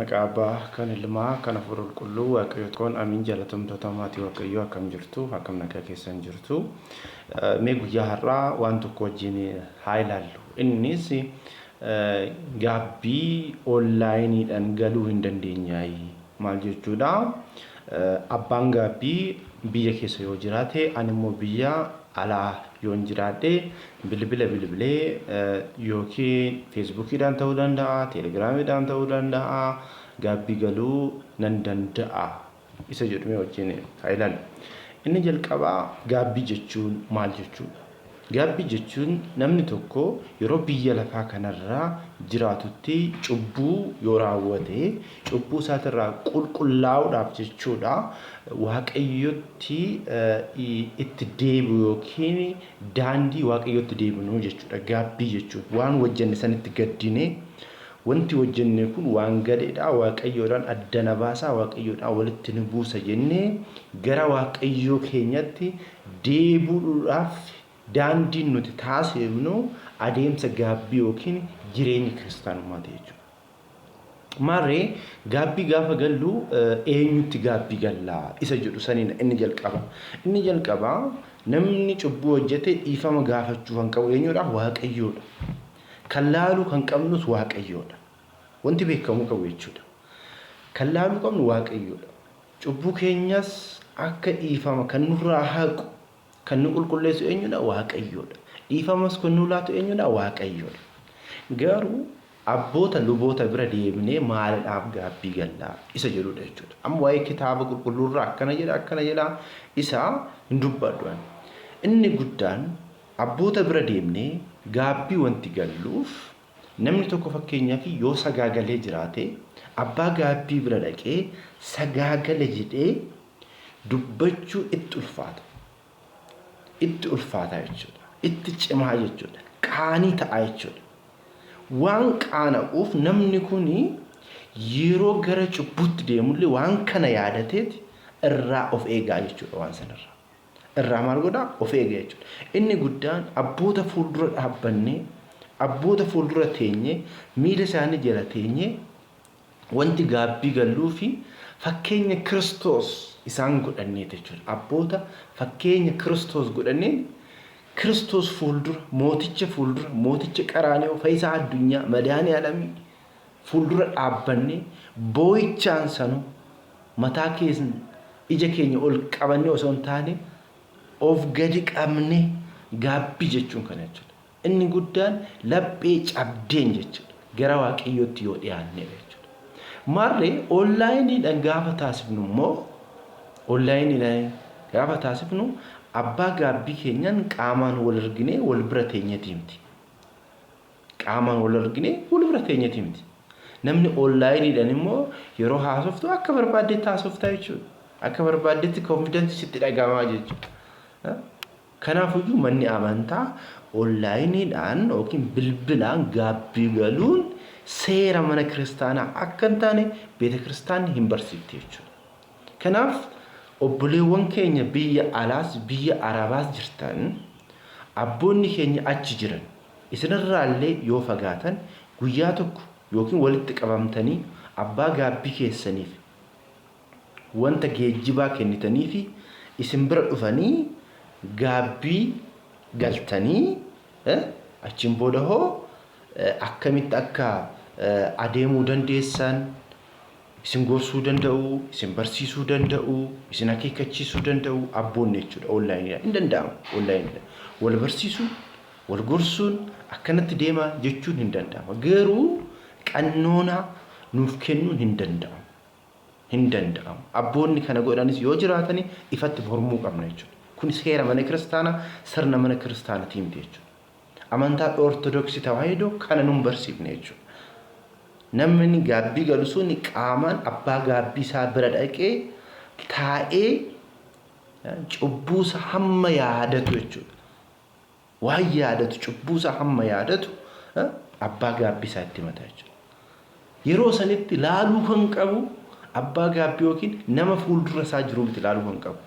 Maqaa Abbaa, kan Ilmaa, kan Hafuura Qulqulluu Waaqayyo tokkoon amiin. Jaalatamtoota maatii Waaqayyoo, akkam jirtu? Akkam nagaa keessan jirtu? Mee guyyaa har'aa waan tokko wajjin haa ilaallu. Innis gaabbii onlaayiniidhaan galuu hin dandeenyaayi. Maal jechuudha? Abbaan gaabbii biyya keessa yoo jiraate, ani immoo biyya alaa yoon jiraadhe, bilbila bilbilee yookiin Feesbuukiidhaan ta'uu danda'a, Teelegiraamiidhaan ta'uu danda'a, gaabbii galuu nan danda'a isa jedhume wajjin haa ilaallu. Inni jalqabaa, gaabbii jechuun maal jechuudha? Gaabbii jechuun namni tokko yeroo biyya lafaa kanarraa jiraatutti cubbuu yoo raawwate, cubbuu isaatirraa qulqullaa'uudhaaf jechuudha, Waaqayyotti itti deebi'u yookiin daandii Waaqayyotti deebinu jechuudha. Gaabbii jechuun waan hojjenne sanitti gaddine, wanti hojjenne kun waan gadheedha, Waaqayyoodhaan adda na baasaa, Waaqayyoodhaan walitti nu buusa jennee gara Waaqayyoo keenyatti deebi'uudhaaf daandiin nuti taasifnu adeemsa gaabbii yookiin jireenya kiristaanummaati jechuudha. Maarree, gaabbii gaafa gallu eenyutti gaabbii gallaa isa jedhu saniin inni jalqaba. Inni jalqaba, namni cubbuu hojjete dhiifama gaafachuu kan qabu eenyudha? Waaqayyoodha. Kan laaluu kan qabnus Waaqayyoodha. Wanti beekamuu qabu jechuudha. Kan laaluu qabnu Waaqayyoodha. Cubbuu keenyas akka dhiifama kan nurraa haqu, kan nu qulqulleessu eenyudha? Waaqayyoodha. Dhiifamas kan nu laatu eenyudha? Waaqayyoodha. Garuu abboota luboota bira deemnee maalidhaaf gaabbii gallaa isa jedhudha jechuudha. Amma waa'ee kitaaba qulqulluurraa akkana jedha, akkana jedha, isa hin dubbadhu ani. Inni guddaan, abboota bira deemnee gaabbii wanti galluuf, namni tokko fakkeenyaaf yoo sagaagalee jiraate, abbaa gaabbii bira dhaqee sagaagale jedhee dubbachuu itti ulfaata. Itti ulfaata jechuudha. Itti cimaa jechuudha. Qaanii ta'a jechuudha. Waan qaana'uuf namni kun yeroo gara cubbuutti deemullee waan kana yaadateeti irraa of eegaa jechuudha waan sanarraa. Irraa maal godhaa? Of eega jechuudha. Inni guddaan, abboota fuuldura dhaabbannee, abboota fuuldura teenyee, miila isaanii jala teenyee wanti gaabbii galluu fi fakkeenya Kiristoos isaan godhannee jechuudha. Abboota fakkeenya Kiristoos godhannee, Kiristoos fuuldura, mooticha fuuldura, mooticha qaraanioo, fayyisaa addunyaa, madaanii alamii fuuldura dhaabbannee, boo'ichaan sanuu mataa keenya, ija keenya ol qabannee osoo hin taane, of gadi qabnee gaabbii jechuun kana jechuudha. Inni guddaan laphee cabdeen jechuudha. Gara Waaqayyootti yoo dhiyaannedha jechuudha. Maarree, onlaayiniidhaan gaafa taasifnu immoo, onlaayiniidhaan gaafa taasifnu abbaa gaabbii keenyaan qaamaan wal arginee wal bira teenyetii miti. Qaamaan wal arginee wal bira teenyetii miti. Namni onlaayiniidhaan immoo yeroo haasoftu akka barbaaddetti haasoftaa jechuudha. Akka barbaaddetti confidence sitti dhagahamaa jechuudha. Kanaafuyyuu manni amantaa onlaayiniidhaan yookiin bilbilaan gaabbii galuun seera mana kiristaanaa akka hin taane beeta kiristaanni hin barsiifti jechuudha. Kanaaf obboleewwan keenya biyya alaas biyya arabaas jirtan, abboonni keenya achi jiran isinirraallee yoo fagaatan, guyyaa tokko yookiin walitti qabamtanii abbaa gaabbii keessaniif wanta geejjibaa kennitaniifi isin bira dhufanii gaabbii galtanii, achiin booda hoo akkamitti akka adeemuu dandeessan isin gorsuu danda'u, isin barsiisuu danda'u, isin akeekkachiisuu danda'u abboonni jechuudha. Onlaayiniidhaan hin danda'amu. Onlaayiniidhaan wal barsiisuun, wal gorsuun, akkanatti deemaa jechuun hin danda'ama. Garuu qannoonaa nuuf kennuun hin danda'amu. Hin danda'amu. Abboonni kana godhanis yoo jiraatani ifatti mormuu qabna jechuudha. Kun seera mana kiristaanaa, sirna mana kiristaanatii miti jechuudha. Amantaa Ortodoksii Tawaahidoo kana nun barsiifne jechuudha. Namni gaabbii galu sun qaamaan abbaa gaabbii isaa bira dhaqee taa'ee cubbuusa hamma yaadatu jechuudha. Waan yaadatu, cubbuusaa hamma yaadatu abbaa gaabbii isaa itti himata jechuudha. Yeroo sanitti laaluu kan qabu abbaa gaabbii yookiin nama fuuldura isaa jiru miti laaluu kan qabu.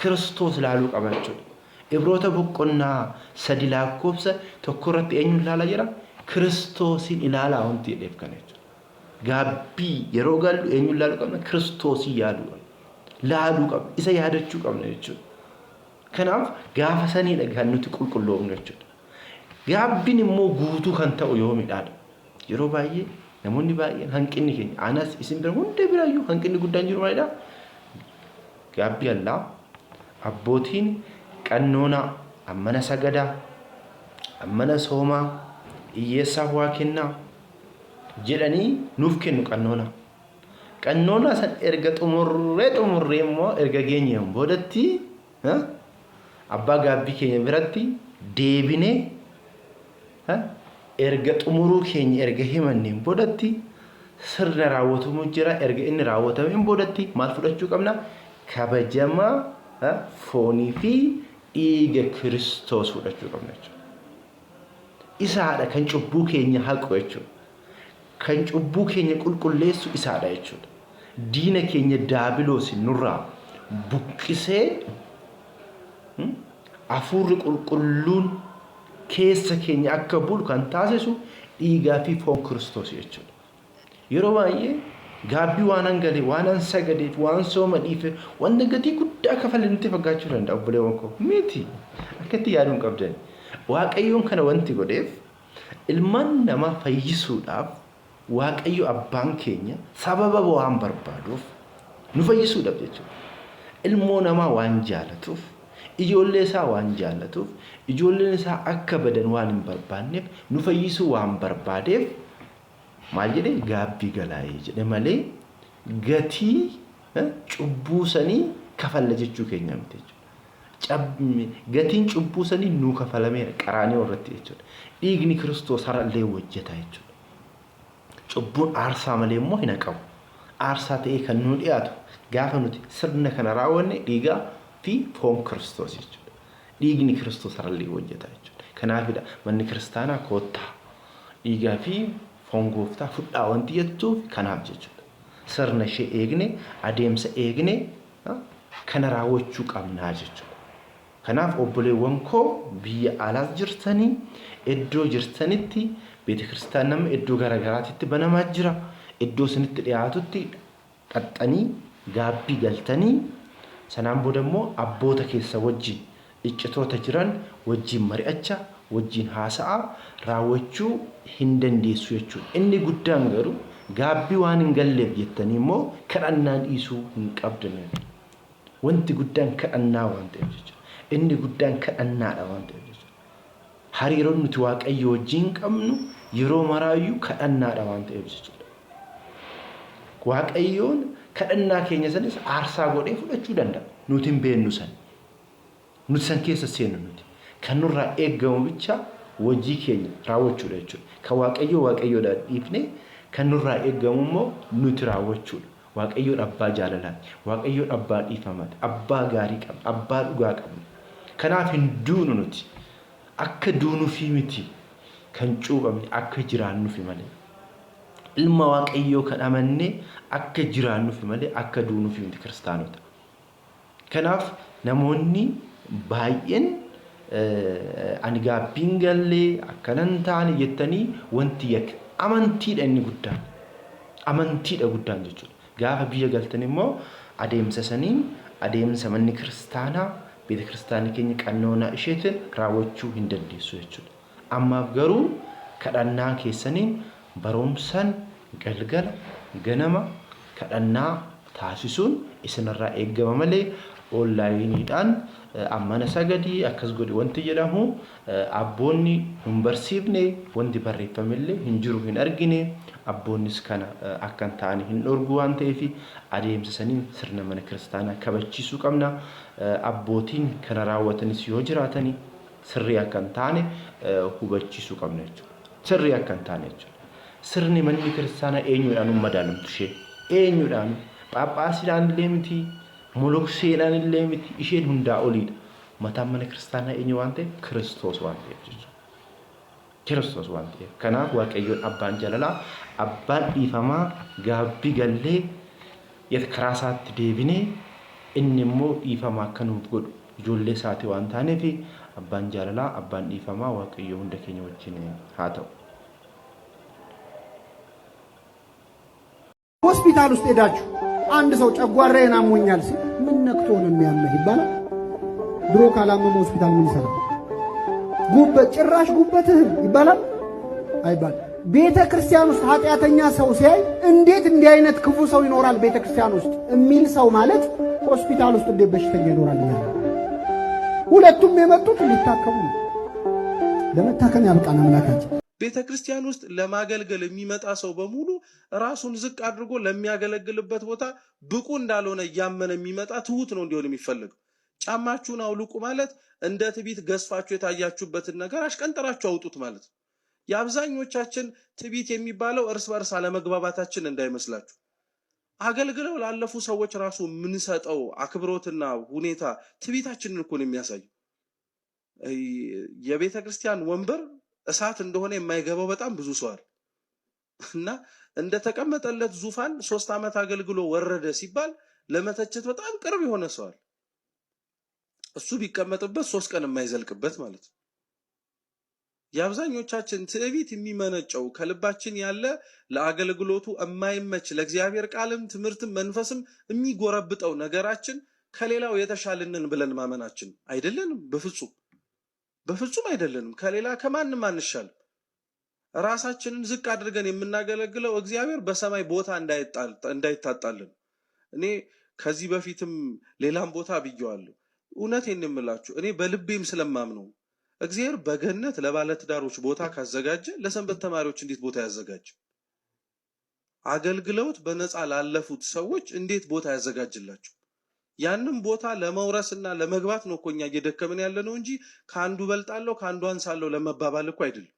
Kiristoos laaluu qaba jechuudha. Ibroota boqonnaa 3 lakkoofsa 1 irratti eenyuun ilaalaa jira? Kiristoosiin ilaalaa wanti jedheef kana jechuudha. Gaabbii yeroo gallu eenyuun laaluu qabna? Kiristoosii yaaduu qabna. Laaluu qabna. Isa yaadachuu qabna jechuudha. Kanaaf gaafa saniidha kan nuti qulqulloofnu jechuudha. Gaabbiin immoo guutuu kan ta'u yoomidhaadha? Yeroo baay'ee namoonni baay'een hanqinni keenya anas isin bira hunda biraayyuu hanqinni guddaan jiru maalidha? Gaabbii allaa abbootiin qannoonaa ammana sagadaa ammana soomaa hiyyeessaaf waa kennaa jedhanii nuuf kennu qannoonaa. Qannoonaa san erga xumurree xumurree immoo erga geenyeen boodatti abbaa gaabbii keenya biratti deebinee erga xumuruu keenya erga himanneen boodatti sirna raawwatamu jira. Erga inni raawwatameen boodatti maal fudhachuu qabna? Kabajama foonii fi dhiiga Kiristoos fudhachuu qabna jechuudha. Isaadha kan cubbuu keenya haqu jechuudha. Kan cubbuu keenya qulqulleessu isaadha jechuudha. Diina keenya daabiloosi nurraa buqqisee hafuurri qulqulluun keessa keenya akka bulu kan taasisu dhiigaa fi foon Kiristoos jechuudha. Yeroo baay'ee gaabbii waanan gale, waanan sagadeef, waan sooma dhiife, wanta gatii guddaa kafale nutti fakkaachuu danda'a obboleewwan koo. Miti. Akkatti yaaduu hin qabdan. Waaqayyoon kana wanti godheef ilmaan namaa fayyisuudhaaf Waaqayyo abbaan keenya sababa waan barbaaduuf nu fayyisuudhaaf jechuudha. Ilmoo namaa waan jaalatuuf, ijoollee isaa waan jaallatuuf, ijoolleen isaa akka badan waan hin barbaanneef, nu fayyisuu waan barbaadeef maal jedhe gaabbii galaayee jedhe malee gatii cubbuu sanii kafalla jechuu keenya miti jechuudha. Gatiin cubbuu sanii nuu kafalameera qaraaniyoo irratti jechuudha. Dhiigni Kiristoos har'allee hojjeta jechuudha. Cubbuun aarsaa malee immoo hin haqamu. Aarsaa ta'ee kan nuu dhiyaatu gaafa nuti sirna kana raawwanne dhiigaa fi foon Kiristoos jechuudha. Dhiigni Kiristoos har'allee hojjeta jechuudha. Kanaafidha manni kiristaanaa koottaa dhiigaa fi foon gooftaa fudhaa wanti jettuuf kanaaf jechuudha. Sirna ishee eegne, adeemsa eegne kana raawwachuu qabnaa jechuudha. Kanaaf obboleewwan koo biyya alaas jirtanii iddoo jirtanitti beetekiristaanni amma iddoo garaagaraatitti banamaa jira. Iddoo isinitti dhiyaatutti dhaqxanii gaabbii galtanii sanaan booda immoo abboota keessa wajjin iccitoota jiran wajjin mari'acha wajjin haasa'aa raawwachuu hin dandeessu jechuudha. Inni guddaan garuu gaabbii waan hin galleef jettanii immoo kadhannaa dhiisuu hin qabdan. Wanti guddaan kadhannaa waan ta'eef jechuudha. Inni guddaan kadhannaadha waan ta'eef jechuudha. Hariiroon nuti Waaqayyo wajjin qabnu yeroo maraayyuu kadhannaadha waan ta'eef jechuudha. Waaqayyoon kadhannaa keenya sanis aarsaa godhee fudhachuu danda'a. Nuti hin beennu san. Nuti san keessa seennu nuti. Kan nurraa eeggamu bicha hojii keenya raawwachuudha jechuudha. Kan Waaqayyoo Waaqayyoodhaan dhiifne kan nurraa eeggamu immoo nuti raawwachuudha. Waaqayyoon abbaa jaalalaati. Waaqayyoon abbaa dhiifamaati. Abbaa gaarii qabna. Abbaa dhugaa qabna. Kanaaf hin duunu nuti. Akka duunufii miti kan cuuphamne akka jiraannufi malee. Ilma Waaqayyoo kan amannee akka jiraannufi malee akka duunufi miti kiristaanota. Kanaaf namoonni baay'een ani gaabbii hin galle akkana hin taane jettanii wanti yakka amantiidha inni guddaan. Amantiidha guddaan jechuudha. Gaafa biyya galtan immoo adeemsa saniin adeemsa manni kiristaanaa beeta kiristaanni keenya qannoonaa isheetiin raawwachuu hin dandeessu jechuudha. Ammaaf garuu kadhannaa keessaniin barumsan galgala ganama kadhannaa taasisuun isinirraa eegama malee onlaayiniidhaan ammana sagadi akkas godhi wanti jedhamu abboonni nun barsiifne, wanti barreeffamillee hin jiru, hin argine. Abboonnis kana akka hin taane hin dhorgu waan ta'eef adeemsa saniin sirna mana kiristaanaa kabachiisuu qabna. Abbootiin kana raawwatanis yoo jiraatani sirrii akka hin taane hubachiisuu qabna jechuudha. Sirrii akka hin taane jechuudha. Sirni manni kiristaanaa eenyuudhaan hin madaalamtu ishee? Eenyuudhaan? Phaaphaasiidhaan illee miti, molokseedhaan illee miti, isheen hundaa oliidha. Mataan mana kiristaanaa eenyu waan ta'eef? Kiristoos waan ta'eef jechuudha. Kiristoos waan ta'eef. Kanaaf Waaqayyoon abbaan jaalalaa, abbaan dhiifamaa gaabbii gallee karaa isaatti deebinee inni immoo dhiifama akka nuuf godhu ijoollee isaatii waan taaneef abbaan jaalalaa, abbaan dhiifamaa Waaqayyo hunda keenya wajjin haa ta'u. ሆስፒታል ውስጥ ሄዳችሁ አንድ ሰው ጨጓራዬን አሞኛል ሲል ምን ነክቶ ነው የሚያመህ ይባላል? ድሮ ካላመመ ሆስፒታል ምን ይሰራል? ጉበት ጭራሽ ጉበትህን ይባላል አይባል። ቤተ ክርስቲያን ውስጥ ኃጢአተኛ ሰው ሲያይ እንዴት እንዲህ አይነት ክፉ ሰው ይኖራል ቤተ ክርስቲያን ውስጥ የሚል ሰው ማለት ሆስፒታል ውስጥ እንዴት በሽተኛ ይኖራል እያለ። ሁለቱም የመጡት ሊታከሙ ነው። ለመታከም ያብቃን አምላካችን። ቤተ ክርስቲያን ውስጥ ለማገልገል የሚመጣ ሰው በሙሉ ራሱን ዝቅ አድርጎ ለሚያገለግልበት ቦታ ብቁ እንዳልሆነ እያመነ የሚመጣ ትሁት ነው እንዲሆን የሚፈልገው። ጫማችሁን አውልቁ ማለት እንደ ትቢት ገዝፋችሁ የታያችሁበትን ነገር አሽቀንጥራችሁ አውጡት ማለት ነው። የአብዛኞቻችን ትቢት የሚባለው እርስ በርስ አለመግባባታችን እንዳይመስላችሁ። አገልግለው ላለፉ ሰዎች ራሱ የምንሰጠው አክብሮትና ሁኔታ ትቢታችንን እኮ ነው የሚያሳየው። የቤተ ክርስቲያን ወንበር እሳት እንደሆነ የማይገባው በጣም ብዙ ሰው አለ። እና እንደተቀመጠለት ዙፋን 3 ዓመት አገልግሎ ወረደ ሲባል ለመተቸት በጣም ቅርብ የሆነ ሰው አለ። እሱ ቢቀመጥበት 3 ቀን የማይዘልቅበት ማለት ነው። የአብዛኞቻችን ትዕቢት የሚመነጨው ከልባችን ያለ ለአገልግሎቱ የማይመች ለእግዚአብሔር ቃልም ትምህርትም መንፈስም የሚጎረብጠው ነገራችን ከሌላው የተሻልንን ብለን ማመናችን አይደለንም። በፍጹም በፍጹም አይደለንም። ከሌላ ከማንም አንሻልም። ራሳችንን ዝቅ አድርገን የምናገለግለው እግዚአብሔር በሰማይ ቦታ እንዳይታጣልን። እኔ ከዚህ በፊትም ሌላም ቦታ ብየዋለሁ። እውነቴን የምላችሁ እኔ በልቤም ስለማምነው እግዚአብሔር በገነት ለባለትዳሮች ቦታ ካዘጋጀ ለሰንበት ተማሪዎች እንዴት ቦታ ያዘጋጅ? አገልግለውት በነፃ ላለፉት ሰዎች እንዴት ቦታ ያዘጋጅላቸው? ያንም ቦታ ለመውረስና ለመግባት ነው እኮ እኛ እየደከምን ያለ ነው እንጂ ከአንዱ በልጣለሁ ከአንዱ አንሳለሁ ለመባባል እኮ አይደለም።